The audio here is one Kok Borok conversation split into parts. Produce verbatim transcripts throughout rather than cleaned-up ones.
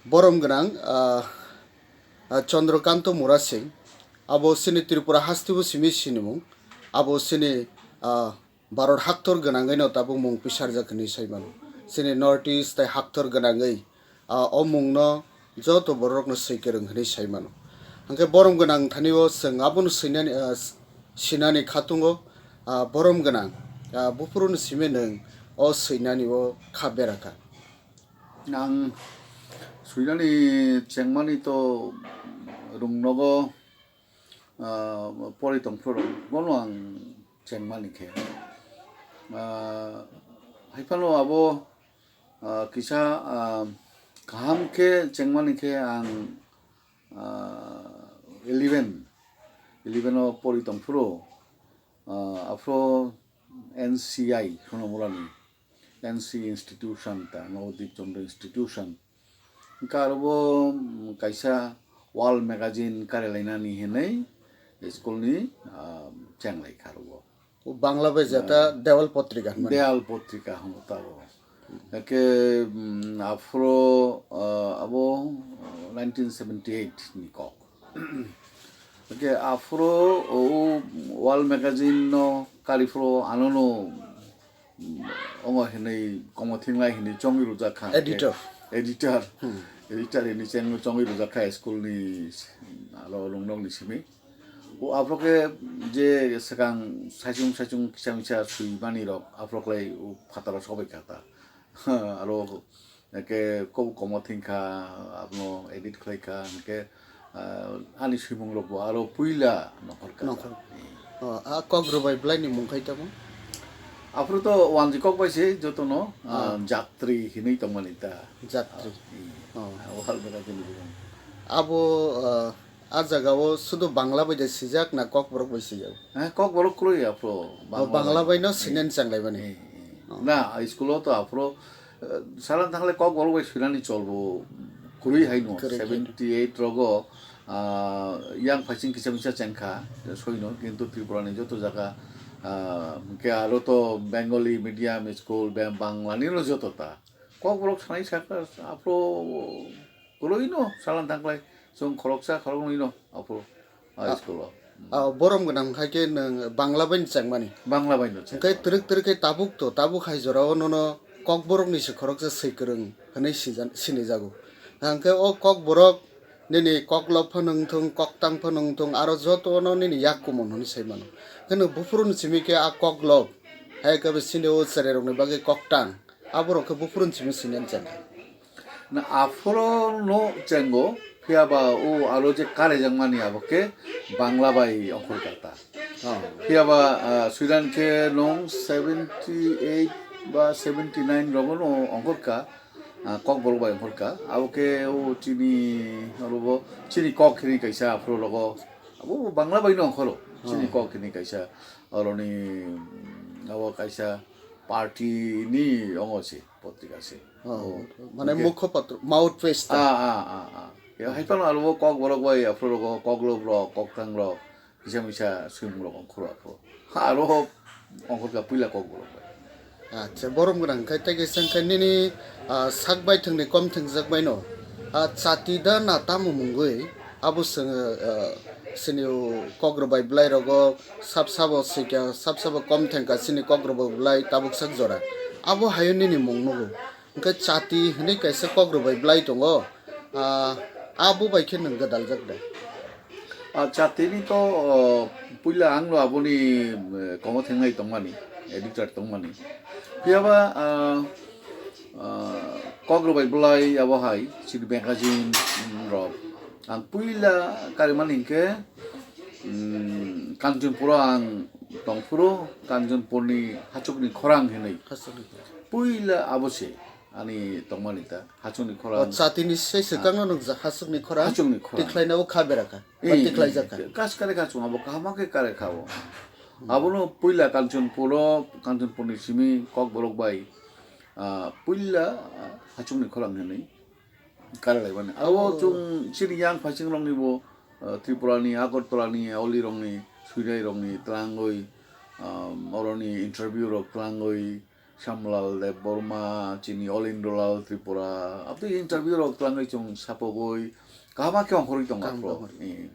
Borom gwnang, ah, ah, Chandrakanta Murasing, abo chini Tripura hasteo simi sinimung, abo chini, ah, Bharat haktor gwnangwi no tabuk mung pisarjak hinwi sai mano. Chini North East tai haktor gwnangwi, ah, o mungno joto bororokno swi kwrwng hinwi sai mano. Hwnkhe borom gwnang thani o chwng abono swinani, ah, sinani khatungo, ah, borom gwnang, ah, buphuruni simi nwng o swinani o kha bera kha. Ang swinani chengmani to rwngnogo, ah, pori tongphuru rok, bono ang chengmani khe. Ah, haiphano abo, ah, kisa, ah, kaham khe chengmani khe ang, ah, eleven, eleven o pori tongphuru, ah, aphuru N C I, Sonamurani N C institution ta, Navadip Chandra Institution. Hwnkhe aro bo, mm, kaisa wall magazine karilainani hinwi school ni, ah, chenglai kha aro bo. O Bangla bai jata Dewal Potrika hinmani. Dewal Potrika hwno ta bo. Hwnkhe, mm, aphuru, ah, abo nineteen seventy eight ni kok. Hwnkhe aphuru o wall magazine no kari phuru ano no, mm, ongo hinwi komo thinglai hinwi chongwi rwjak kha. Editor. Editor. Hmm. Editor hinwi cheng-, chongwi rwjak kha school ni aro lungnok ni simi. O aphuru khe je swkang saichung saichung kisa misa swimani rok aphuru khlai o phataro sobai kha ta. Aro Hwnkhe kok komo thwngkha, abono edit khlaikha, hwnkhe, ah, ani swimung rokbo aro puila nongkhorkha. Nongkhor. Hmm. Oh, a kok rwbai bwlaini mung khai tamo? Aphuru to wanji kok bai se jotono, ah, ah, jatri hinwi tongmani ta. Jatri. Hmm. Oh. Ah, wal bera tini bwrwi. Abo, ah, A jaga o sudu Bangla bai de sijak na Kokborok bai sijak? Eh, Kokborok kwrwi aphuru. Oh, Bangla Bangla bai. Bai no sinen chang lai mani. Eh, eh. Oh. Na, school o to aphuru, eh, salan thangle Kokborok bai swinani chol bo kwrwi hai no. Kwrwi hai no. Seventy eight rogo, ah, yang phaising kisa misa chengkha, soi no, kintu Tripura ni joto jaga, ah, hwnkhe aro to Bengali medium school, Bang-, Bangla ni no joto ta. Kokborok sanai saka aphuru kwrwi no salan thanglai. Chwng khoroksa khoroknwi no aphuru a school o. Ah, borom gwnang khai khe nwng Bangla bai no chengmani. Bangla bai no cheng. Hwnkhe twrwk twrwk khe tabuk to, tabuk hai jora o nono Kokborok ni se khoroksa swi kwrwng hwnwi sijan-, sinijago. Hwnkhe o Kokborok nini koklop phano wngthung, koktang phano wngthung, aro joto no nini yak kumon hwnwi sai mano. Hwnkhe nwng buphuru ni simi khe a koklop, hai khe bo chini o cherai rok ni bagwi koktang. Aborok khe buphuruni simi siniyan chengkha. Na aphuru no chengo, phiya ba o aro je kare jangmani abo khe Bangla bai ongkhor kha ta. Oh. Phiya ba, ah, Sweden khe nung seventy eight ba seventy nine rogo no ongkhor kha, ah, Kokborok bai ongkhor kha. Abo khe o chini, abo bo chini kok hini kaisa aphuru rogo. Abo bo Bangla bai no ongkhoro. Chini kok hini kaisa, oroni, abo kaisa party ni ongo se. Potrika se. Oh, oh. Mane hwnkhe mukho patro, mouthpiece ta. Ah, ah, ah, ah. Ya, hai phano aro bo Kokborok bai, aphuru rogo, Koklop rok, Koktang rok, kisa misa swimung rok ongkhoro aphuru. Ha, aro ongkhor kha puila Kokborok bai. Acha, borom gwnang khai tei kisa wngkha nini, ah, sak bai thwngni kom thwngjak bai no. Ah, chati da na tamo mungwi, abo chwng, ah, sini o Kok rwbai bwlai rogo, Sab sabo swikha, sab sabo kom thengkha chini Kok rwbai bwlai tabuk sak jora. Abo hayo nini mung nugo. Hwnkhe chati hinwi kaisa Kok rwbai bwlai tongo. Ah, abo bai khe nwng gwdaljak de? Ah, chati ni to, oh, puila ang no aboni, eh, komo thengnai tongmani, editor tongmani. Phiya ba, ah, ah, Kok rwbai bwlai abo hai, chini magazine, mm, rok. Ang puila karimani hinkhe, mm, Kanchanpur o ang tongphuru, Kanchanpur ni Hachuk ni Khorang hinwi. Hachuk ni Khorang. Puila abo se ani tongmani ta, Hachuk ni Khorang. O, chati ni se swkang no nukjak, Hachuk ni Khorang. Hachuk ni Khorang. Tikhlai na o kha bera kha, ba tikhlai jak kha. Kas kare kha chwng abo kaham khe kare kha o. Abono puila Kanchanpur o, Kanchanpur ni simi Kokborok bai, ah, puila, ah, Hachuk ni Khorang hinwi. Karalaimani. Abo chwng chini yang phaising rokni bo, uh, Tripura ni, Agartala ni, Oli rokni, Suinai rokni twlangwi, um, oroni interview rok twlangwi, Shyamlal Debbarma, chini Olindrolal Tripura, aboni interview rok twlangwi chwng sapogwi kaham khe ongkhorwi tongo. Kaham aphuru tongo. Eh.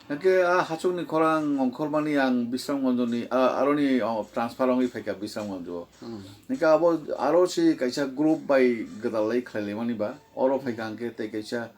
Hwnkhe a hachukni khorang ongkhormani ang Bisramganjoni, a, aroni, o, transfer wngwi phaikha Bisramganjo. Hmm. Hwnkhe abo aro se kaisa group bai gwdalai khlailaimani ba, oro phaikha hwnkhe tei kaisa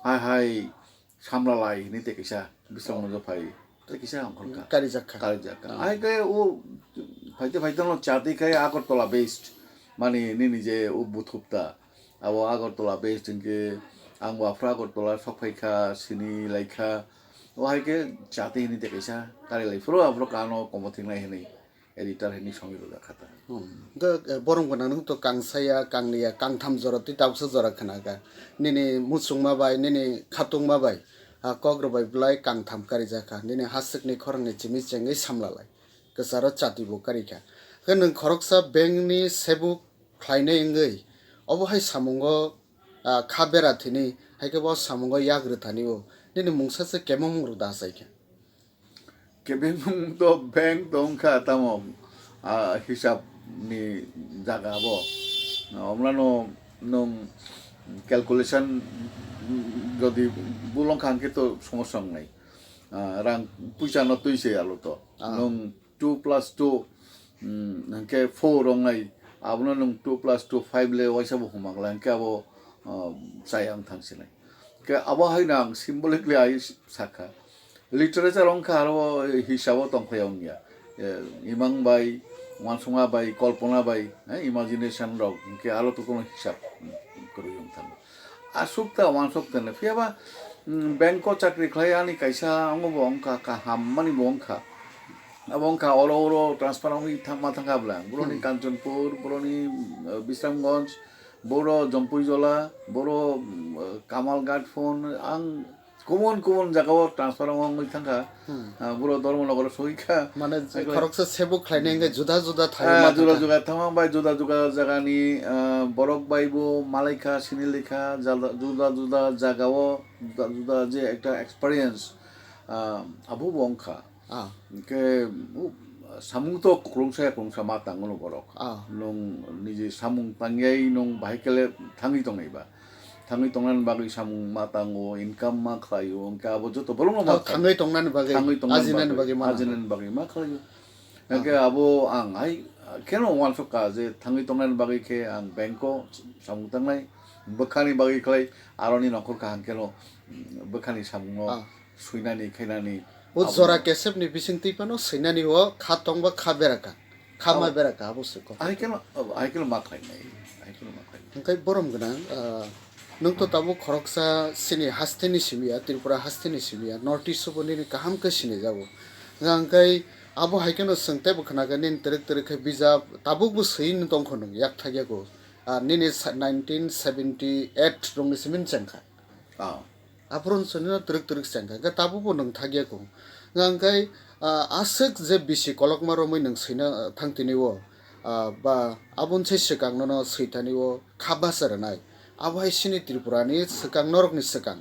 hai hai samlalai hinwi tei kaisa Bisramganjo phai, tei kaisa ongkhorkha. Karijak kha. Karijak kha. Hmm. Hai khe o phaite phaite no chati khai Agartala based. Mani nini je o buthupta. Abo Agartala based hinkhe ang bo aphuru Agartala sok phaikha, sini laikha. O hai khe chati hinwi tei kaisa kari lai phuru aphuru kano komo thingnai hinwi. Editor hinwi songwi rwjak kha ta. Hmm. Hwnkhe, eh, borom gwnang nung to kangsa ya, kangni ya, kangtham jora tei tabuksa jora khna kha. Nini muchungma bai, nini khatungma bai, ah, kok rwbai bwlai kangtham karijak kha. Nini haswkni khorangni chimi chengwi samlalai. Kwcharo chati bo kari kha. Khe nwng khoroksa bankni sebuk khlainai wngwi, obo hai samungo, ah, kha bera thini, hai khe bo samungo yak rwthani o. Nini mungsa se kemong rwda achai kha. Kebengmung to bank tong kha tamo, ah, hisab ni jaga bo. Omlano nwng calculation jodi bulong kha hwnkhe to somosya wngnai. Ah, rang puisa no twi se alo to. Ah. Nwng two plus two, mm, hwnkhe four wngnai. Abono nwng two plus two five le waisa bo huma glai hwnkhe abo, ah, chaya wng thang sinai. Khe abo haino ang symbolically ai sakha. Literature wngkha aro hisabo tongphai wngya. Eh, imang bai, uansukma bai, kolpona bai, eh, imagination rok, hwnkhe aro to kono hisab kwrwi wng thango. Aswk ta uansuk tene. Phiya ba, mm, bank o chakri khlai ani kaisa wngo bo wngkha, kaham mani bo wngkha. Abo wngkha oro oro transfer wngwi thangma thangkha bwla. Boroni Hmm. Kanchanpur, boroni, eh, Bisramganj, boro Jampuijola, boro, mm, Kamalghat phone, ang kubun kubun jagao transfer wngwi thangkha. Hmm. Ah, boro Dharmanagar sogwi kha. Mane Ekla- khoroksa sebuk khlainai hwnkhe juda juda thaio Ah, ma juda thangkha. Juda thangma bai juda juda jagani, ah, borok bai bo malaikha, sinilekha, jada-, juda juda jagao juda juda je ekta experience, ah, abo bo wngkha. Ah. Hwnkhe, uh, samung to kwrwngsa ya kwrwngsa ma tango no borok. Ah. Nwng niji samung tangyai nwng bahai kele thangwi tongnai ba. Thangwi tongnani bagwi samung ma tango, income ma khlaio, hwnkhe abo joto borokno ma Oh, thangwi tongnani bagwi, thangwi tongnani ajinani bagwi, bagwi ma ajinani bagwi ma khlaio. Ah. Hwnkhe abo ang hai kheno uansukha je thangwi tongnani bagwi khe ang bank o samung tangnai, bwkhani bagwi khlai aroni nokhor kaham kheno bwkhani samungo Ah. swinani khainani O abo jora kesepni bising twi phano swinani o kha tong ba kha bera kha. Kha ma Abo bera kha abo se kok. Ahai kheno, ahai kheno ma khlainai, ahai kheno ma khlainai. Hwnkhe borom gwnang, ah, nwng to tabuk khoroksa chini hasteni simi ya, Tripura hasteni simi ya, North East o bo nini kaham khe sini jago. Hwnkhe abo hai kheno chwng teibo khna kha nini twrwk twrwk khe bijap tabuk bo swi tong kho nwng yak thak yago. Ah, nini sa-, nineteen seventy eight rokni simi cheng kha. Ah. Aphuru chwngno twrwk twrwk chengkha, hwnkhe tabukbo nwng thakya kho. Hwnkhe, ah, aswk je bisi kolokma romwi nwng swina thang tini o, ah, ba aboni se swkang nono swithani o kha basa rwnai. Abo hai chini Tripura ni swkang norokni swkang.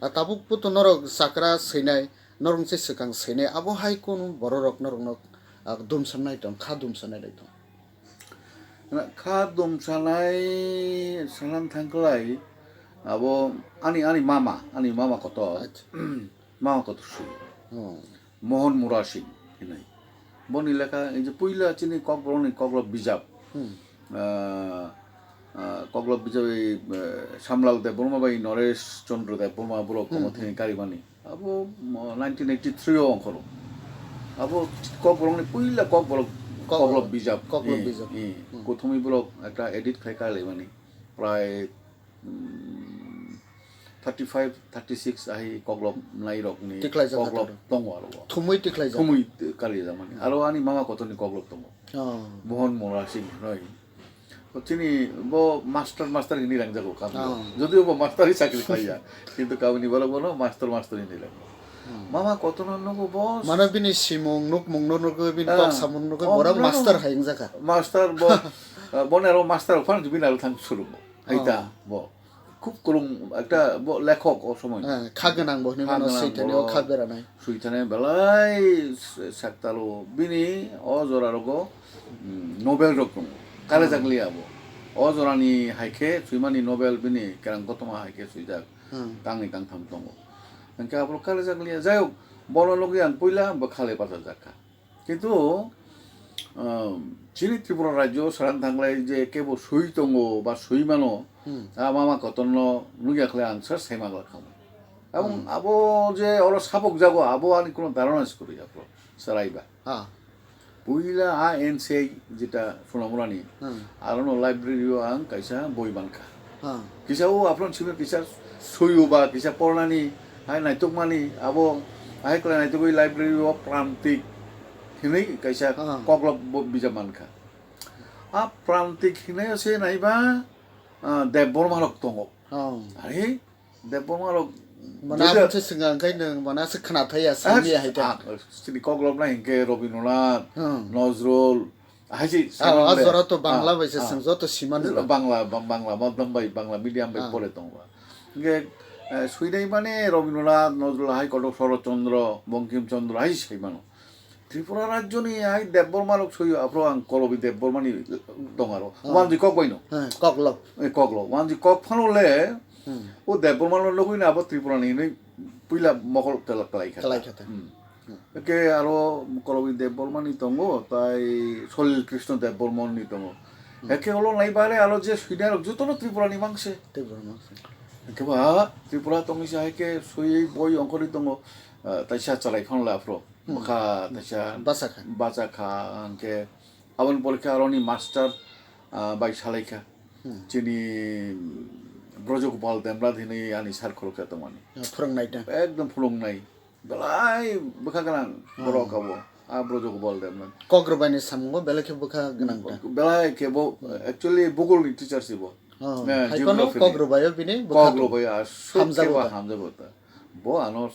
Ah, tabukbo to norok chakra swinai, norokni se swkang swinai, abo hai kunu bororok norokno, ah, dumsanai tong, kha dumsanai lai tong. Na, kha dumsanai sanan thangklai, abo ani, ani mama, ani mama kotor, Acha. Mama kotor sui. Oh. Mohon Mura Singh hinwi. Boni lekha, ei je puila chini Kokborokni Koklop bijap. Hmm. Ah, ah, Koklop bijap ei, eh, Samlal Debbarma bai Noresh Chandra Debbarma borok Hmm, komo hmm. thini karimani. Abo, mo, nineteen eighty-three o ongkhoro. Abo Kokborokni puila Kokborok, Kok-, Koklop bijap. Koklop Eh, bijap. eh, Hmm. Kothomwi borok ekta edit khai kailaimani. Prai, mm, thirty-five, thirty-six ahi Koklop nairokni Tiklaijak Koklop hataro. Tongo aro. Thumwi tiklaijak. Thumwi kalijakmani. Hmm. Aro ani mama kotorni Koklop tongo. Oh. Mohon Mura Singh hinwi. Chini bo master, master hinwi rangjago kami. Ah. Jodio bo master hi chakri khlaiya, kintu kamini borok bono master, master hinwi rango. Hmm. Mama kotorno nugo boss. Mane bini simung, nukmung no nugwi, bini Ah. Kok samung nugwi, Oh, borok no, no. Master hai wngjakha. Master bo, ah, boni aro master phano bini aro thang surugo. Haita Ah. Bo. Khub kwrwng ekta bo lekhok o somoi. Ah, kha gwnang bo hinwi Kha mano gwnang swithani bo. O kha beranai. Swithani belai s-, saktalo bini o jora rogo, mm, Nobel rok tongo. Kalejak liya abo. O jorani hai khe swimani novel bini kerang kothoma hai khe swijak. Hmm. Tangni tangtham tongo. Hwnkhe abo kalejak liya. Jai hok, bono nugwi ang puila bwkha le bachajak kha. Kintu, um, chini Tripura rajyo saran thanglai je kebo swi tongo ba swi mano, Hmm. a mama kotorno nugya khle ang sir saima glak khamu. Abong Hmm. abo je oro sapok jago, abo ani kuno dharana se kwrwi abo, sarai ba. Ha. Puila a N C I jeta Sonamurani, Hmm. arono library o ang kaisa boi mankha. Ha. Kisa o aphron simi kisa suyu ba kisa pornani hai naitukmani abo hai kwlai naitugwi library o Prantik hinwi kaisa Ah. koklop bo bijap mankha. A Prantik hinwi se naiba, ah, Debbarma rok tongo. Oh. Are Debbarma rok Mana juda- aboni se swnga hwnkhe nwng mana se khna thaya Ah, simi hai ta. ah, sini koklop nai hinkhe Rabindranath, Hmm. Nazrul, Hai si, Ah, Simon ah, le. Jora to Bangla Ah, bai se ah. Seng, joto Simon le. Bangla, Bang-, Bangla, madhyam bai, Bangla medium bai Ah. Pore tong ba. Hingke, eh, suinai mane Rabindranath, Nazrul hai kotok Soroth Chandra, Bankim Chandra hai sai mano. Tripura rajyo ni hai Debbarma rok suyo, aphro ang Kolobi Debbarma ni tong aro. Ah. Wanji kok bai no. Eh, kok lok. Eh, kok lo. Wanji kok phano le, Hmm. O Debbarma no nugwi na abo Tripura ni hinwi puila mokol kela-, kelai kha. Kelai kha ta. Hmm. Hmm. Eke aro Kolobi Debbarma ni tongo, tai Solil Krishna Debbarma ni tongo. Hmm. Eke olo nai bare aro je suinai rok joto no Tripura ni mangse. Tripura mangse. Eke ba Tripura tongwi sa eke sui boi ongkori tongo, ah, taisa chalai phano la aphro. Hmm. Bwkha taisa Basa kha. Bacha kha, hwnkhe aboni pore khe aroni master, ah, bai salai kha. Hmm. Chini, mm, Brojogopal Demrat hinwi ani sir khoroksa tongmani. Ah, phwrwngnai ta. Ekdom phwrwngnai. Belai bwkha gwnang Hmm. borok abo. Ah, Brojogopal Demrat. Kok rwbaini samungo belai khe bwkha gwnang ta. Belai khe bo, Hmm. actually, Bhugol ni teacher si bo. Oh, Eh, hai phano geography ni. Kok rwbaio bini bwkha Kok tong-, rwbaio, aswk hamjago khe bo ta. Hamjago ta. Bo ano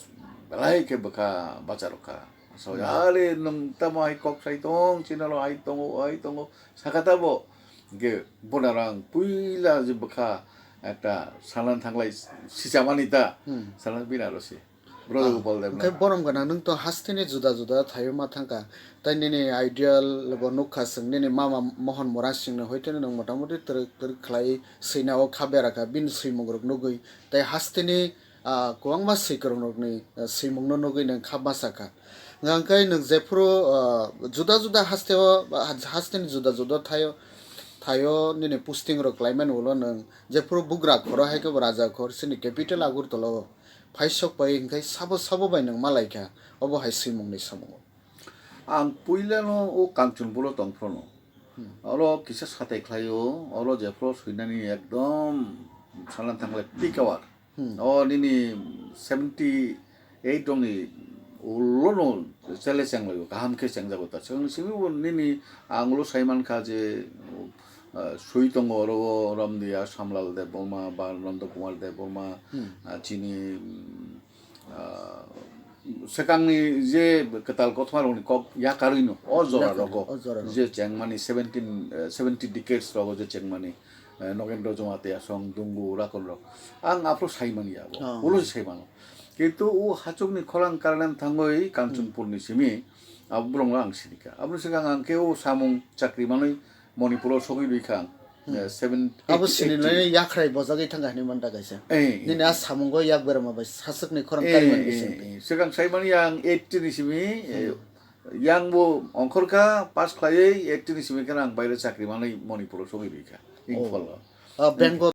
belai khe bwkha bacha rwkha. So, Hmm. are nwng tamo hai kok sai tong, chini oro hai tongo, hai tongo. Sakha ta bo, hingke bonarang puila je bwkha ekta sanan thanglai sichamani ta, Hmm. sanan bini aro se. Brojogopal Debnath. Hingke borom gwnang nwng to hasteni juda juda thaio ma thangkha. Tai nini ideal bo nukha chwng, nini mama Mohon Moran Singh no hoiteni nwng motamoti twrwk twrwk khlai swina o kha bera kha, bini swimung rok nugwi. Tai hasteni ah, kwbangma swikwrwngrokni, ah, swimungno nugwi nwng kha bachakha. Hwnkhe nwng jephuru, ah, juda juda hasteo, ah, hasteni juda juda thaio, thaio nini postingrok klaimani ulo nwng jephuru bugra khoro hai khe bo raja khor chini capital Agartala o phaisok pai hwnkhe sabo sabo bai nwng malaikha obo hai swimungni samungo. Ang puilano o Kanchanpur o tongphrono. Hmm. Oro kisa satai khlaio, oro jephuru swinani ekdom salan thanglai peak hour. Hmm. O nini seventy eight rokni ulono chele chenglaio, kaham khe chengjago ta. Chwng simi bo nini ang ulo sai mankha je, ah, swi tongo oro o Ramdiya, Samlal Debbarma ba Nanda Kumar Debbarma, Hmm. ah, chini, mm, ah, swkangni je kwtal kothoma rokni kok yakarwi no o jora Yakarwi, rogo o jora rogo. Je chengmani seventeen, eh, seventy decades rogo je chengmani, eh, Nogendra Jamatia song, Dungu, Rakon rok. Ang aphuru saimani abo. Oh. Ulo se saimano. Kintu o hachukni khorang karnan thangwi Kanchanpurni simi abo borokno ang sinikha. Aboni swkang ang khe o samung chakri manwi Manipuro sogwi rwi kha ang. Hmm. Eh, seven, Abo eighty, sini eighty. Nai yakrai bojagwi thangkha hinwi manta kaisa. Eh, eh. Nini a samungo yak berama bai saswkni khorang Eh, karimani eh, bising. Eh. Swkang saimani ang eighty ni simi, eh, Hmm. Yang bo ongkhorkha, pass khlaiwi, eighty ni simi kheno ang baire chakri manwi Manipuro sogwi rwi kha. Oh. Imphal o. Ah, Bengal.